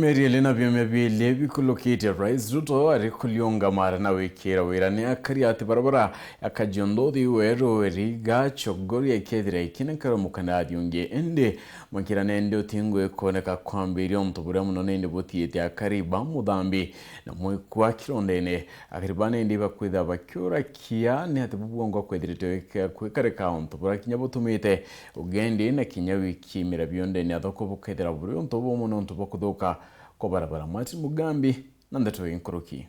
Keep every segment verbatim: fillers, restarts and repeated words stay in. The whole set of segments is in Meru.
Mieri ili na biumia biili bikulukite, Rais Ruto ari kuriunga mara na wikira wira ni akari ati barabara ya Kajiado Nduthi, Weru, Iriga, Chogoria ikethira ikinenkerwa mukandarathi ungi, indi mwikira nindi utingwi kwoneka kwambiria untu buria munene indi butiite akari ba Muthambi na mwikua kirondene. Akari bana indi bakwitha bakiurakia ni ati bubwongo kwithirite gwikarika untu buria kinya butumite ugendi na kinya wiki mira bionde ni athoko bukethira buri untu bumwe ni untu bwa kuthuka kwa barabara. Martin Mugambi na ndeto inkuruki.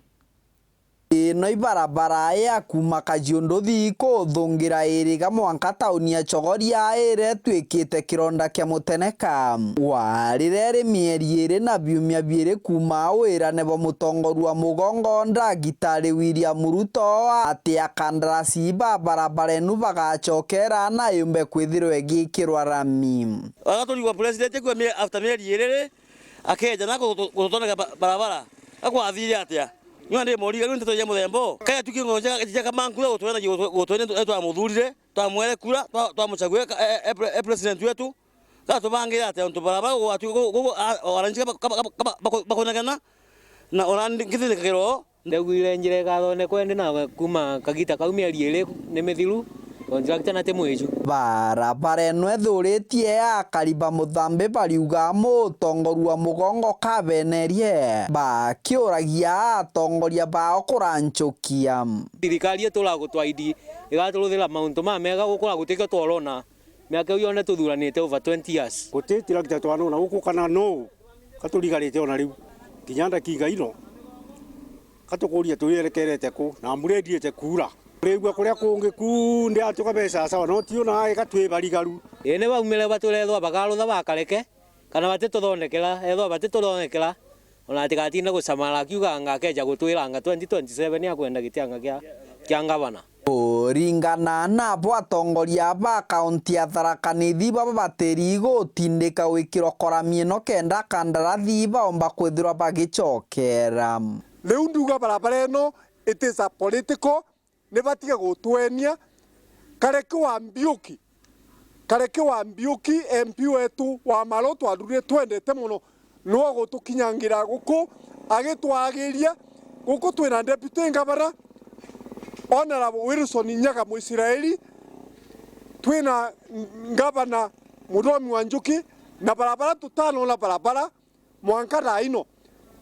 Ino ibarabara ya kuuma Kajiado Nduthi kuthungira Iriga mwanka tauni ya Chogoria iria itwikite kironda kia muteneka. Warire iri mieri iri na biumia biiri kuuma wirane bwa mutongoria wa mugongo Ndagitari William Ruto ati akandarasi ba barabara inu bagacokera na yumbe kwithirwa igikirwa rami. Agaturigwa president kwa mie-, after mieri iri ri, akeja na gutu-, gututoneka ba-, barabara. Akwathire atia? Nyua ndi moriga riu nteto ya muthemba u. Kaya tuki ngo ja, ja kama nkura gutwena gi gutu-, gutwena tu-, twamuthurire, twamwere kura, twa-, twamuchagua ka-, e, e, pre-, e president wetu. Gatubangire atia untu barabara gu-, gu-, gu-, gu-, a, wananchi kaba, kaba, kaba, kaba, baku-, bakunegena, na ona ndi-, ngithinikagirwo. Ndegwire njira igathondekwa indi na kuma kagita kau mieri iri ni mithiru, contractor na ti mwiju. Barabara ino ithuritie akari ba Muthambi bariuga mutongoria wa mugongo kabenerie, bakiuragia atongoria bao kuranchukia. Thirikari ituraga gutwaidi igaturuthira mauntu mamega gukura gutikio tworona. Miaka iu yonthe tuthuranite over twenty years. Guti tirakita twanona guku kana nuu katurigarite ona riu. Kinya ndakiga ino, katukuria turierekerete ku, na mbura ithiite kuura. Kurigua kuria kungi ku ndi atuka beca sawa, no ti ona ika twi barigaru. Ii ni baumire baturethwa bakarutha bakareke, kana batituthondekera, ethwa batituthondekera, ona atigatinda gucamara akiuga anga akeja gutwira anga twenty twenty-seven akwenda giti anga kia, kia ngavana. Kuringana nabo, atongoria ba kaunti ya Tharaka Nithi baba batiri gutindika gwikirwa korami ino kenda kandarathi baomba kwithirwa bagicokera. Riu nduga barabara ino it is a political, ni batige gutwenia. Kareke wa Mbiuki, Kareke wa Mbiuki, M P wetu wa Maro twarurire twendete mono, nwe ugutukinyangira guku agitwagiria. Guku twina deputy ngavana, Honourable Wilson Nyaga Mwisraeli, twina ngavana Muthomi wa Njuki, na barabara tutanona barabara mwanka thaa ino.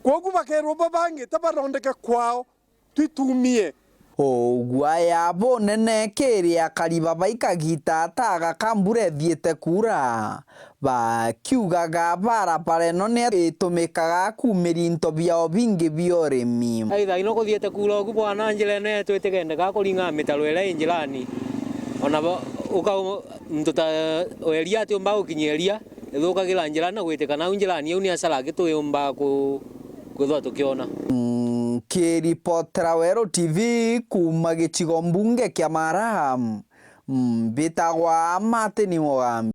Kwogu bakerwa babangite bathondeke kwao, twitumie. Ugwaya bunene kiri akari baba ikagita ata gaka mbura ithiite kuura, bakiugaga barabara ino ni itumikaga kuumiria into biao bingi bia urimi. Aitha ino kuthiite kuura ugu bwana, njira ino yetu itigendeka kuringa mitaro iria i njirani. Ona bo-, uka-, muntu ta weria atiumba gukinya iria, ithukagira njira na gwitika nau njirani, au ni asara aki tuyumba ku-, kwithwa tukiona. Nkiripotera Weru T V kuuma gicigo mbunge kia Mara, mbitagwa Martin Mugambi.